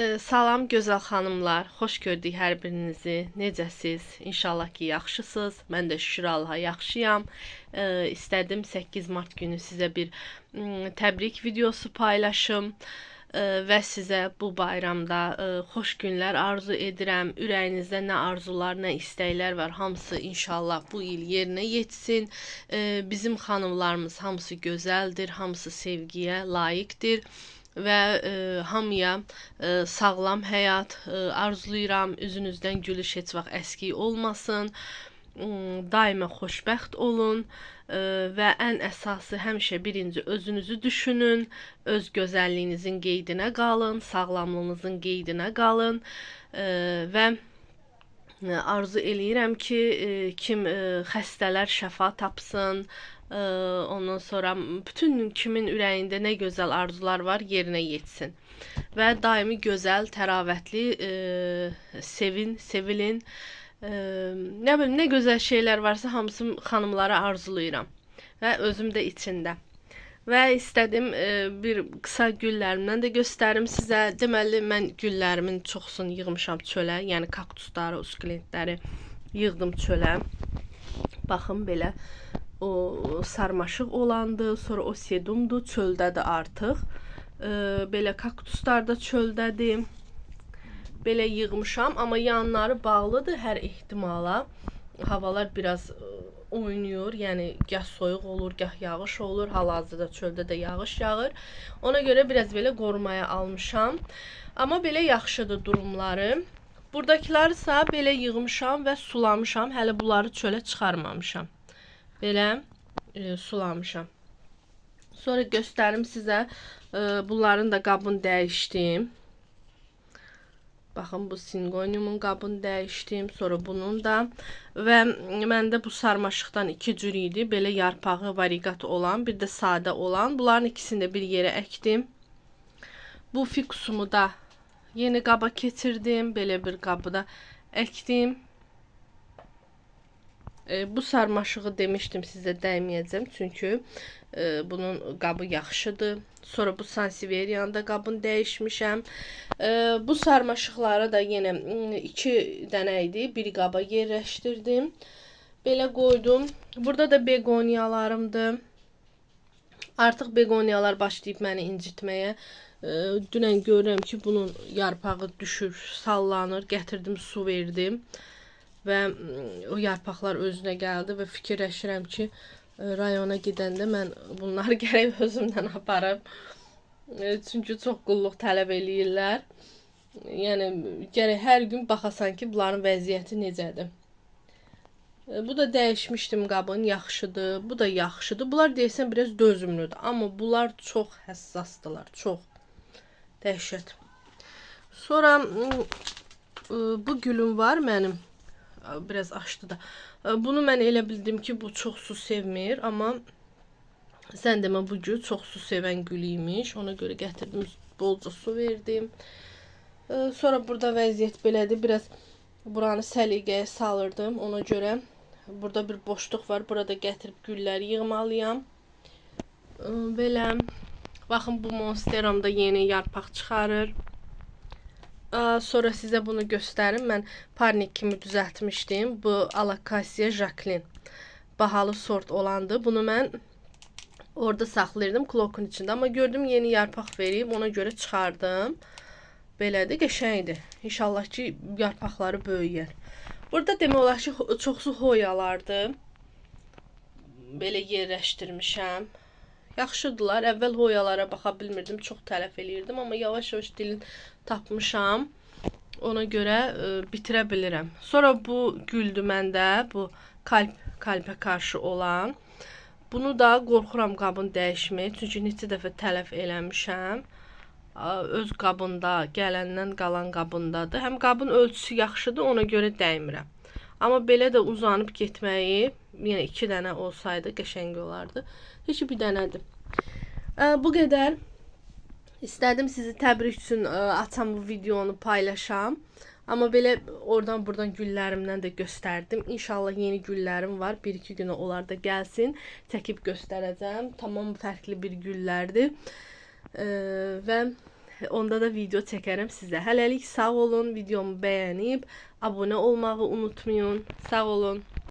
Salam gözəl xanımlar, xoş gördük hər birinizi. Necəsiz? İnşallah ki, yaxşısınız. Mən də şükür Allaha yaxşıyam. İstədim 8 mart günü sizə bir təbrik videosu paylaşım və sizə bu bayramda xoş günlər arzu edirəm. Ürəyinizdə nə arzular, nə istəklər var, hamısı inşallah bu il yerinə yetsin. Bizim xanımlarımız hamısı gözəldir, hamısı sevgiyə layiqdir və hamıya sağlam həyat arzulayıram. Üzünüzdən gülüş heç vaxt əskik olmasın. Daima xoşbəxt olun və ən əsası həmişə birinci özünüzü düşünün, öz gözəlliyinizin qeydinə qalın, sağlamlığınızın qeydinə qalın və arzu eləyirəm ki, kim xəstələr şəfa tapsın. Ondan sonra bütün kimin ürəyində nə gözəl arzular var, yerinə yetsin. Və daimi gözəl, təravətli, sevin, sevilin. Nə bilim, nə gözəl şeylər varsa hamısını xanımlara arzulayıram. Və özüm də içində. Və istədim bir qısa güllərimdən də göstərim sizə. Deməli, mən güllərimin çoxsunu yığmışam çölə. Yəni kaktusları, uskulentləri yığdım çölə. Baxın belə. O sarmaşıq olandı, sonra o sedumdur, çöldədir artıq. Belə kaktuslar da çöldədir. Belə yığmışam, amma yanları bağlıdır hər ehtimala. Havalar biraz oynayır, yəni gah soyuq olur, gah yağış olur. Hal-hazırda çöldə də yağış yağır. Ona görə biraz belə qorumaya almışam. Amma belə yaxşıdır durumları. Buradakıları isə belə yığmışam və sulamışam. Hələ bunları çölə çıxarmamışam. Belə sulamışam. Sonra göstərim sizə. Bunların da qabını dəyişdim. Baxın, bu singoniumun qabını dəyişdim. Sonra bunun da. Və məndə bu sarmaşıqdan iki cür idi. Belə yarpağı variqat olan, bir də sadə olan. Bunların ikisini də bir yerə əkdim. Bu fikusumu da yeni qaba keçirdim. Belə bir qabı da əkdim. Bu sarmaşığı demişdim sizə dəyməyəcəm. Çünki bunun qabı yaxşıdır. Sonra bu Sansevieria-nın da qabını dəyişmişəm. Bu sarmaşıqları da yenə 2 dənə idi. Bir qaba yerləşdirdim. Belə qoydum. Burada da begoniyalarımdır. Artıq begoniyalar başlayıb məni incitməyə. Dünən görürəm ki, bunun yarpağı düşür, sallanır. Gətirdim, su verdim. Və o yarpaqlar özünə gəldi və fikirləşirəm ki, rayona gedəndə mən bunları gərək özümdən aparım. Çünki çox qulluq tələb eləyirlər. Yəni gərək hər gün baxasan ki, bunların vəziyyəti necədir. Bu da dəyişmişdim qabın, yaxşıdır. Bu da yaxşıdır. Bunlar deyəsən biraz dözümlüdür. Amma bunlar çox həssasdırlar, çox. Dəhşət. Sonra bu gülüm var mənim. Biraz açdı da. Bunu mən elə bildim ki, bu çox su sevmir, amma sən demə bu gül çox su sevən gül imiş. Ona görə gətirdim, bolca su verdim. Sonra burada vəziyyət belədir. Biraz buranı səliqəyə salırdım. Ona görə burada bir boşluq var. Burada gətirib gülləri yığmalıyam. Belə. Baxın, bu monsteramda yeni yarpaq çıxarır. Sonra sizə bunu göstərim. Mən parnik kimi düzəltmişdim. Bu Alocasia Jacqueline. Bahalı sort olandı. Bunu mən orada saxlayırdım klokun içində. Amma gördüm yeni yarpaq verib. Ona görə çıxardım. Belədir, qəşəngdir. İnşallah ki, yarpaqları böyüyər. Burada demək olar ki, çoxsu hoyalardır. Belə yerləşdirmişəm. Yaxşıdırlar. Əvvəl hoyalara baxa bilmirdim. Çox tələf eləyirdim. Amma yavaş-yavaş dilini tapmışam. Ona görə bitirə bilirəm. Sonra bu güldür məndə. Bu kalpə qarşı olan. Bunu da qorxuram qabını dəyişməyə. Çünki neçə dəfə tələf eləmişəm. Öz qabında, gələndən qalan qabındadır. Həm qabın ölçüsü yaxşıdır, ona görə dəymirəm. Amma belə də uzanıb getməyi, yenə 2 dənə olsaydı qəşəng olardı. Heç bir dənədir. Bu qədər. İstədim sizi təbrik üçün açam bu videonu paylaşam. Amma belə oradan buradan güllərimdən də göstərdim. İnşallah yeni güllərim var. 1-2 günə onlar da gəlsin. Çəkib göstərəcəm. Tamam fərqli bir güllərdir. Və Onda da video çəkərəm sizə. Hələlik sağ olun. Videomu bəyənib abunə olmağı unutmayın. Sağ olun.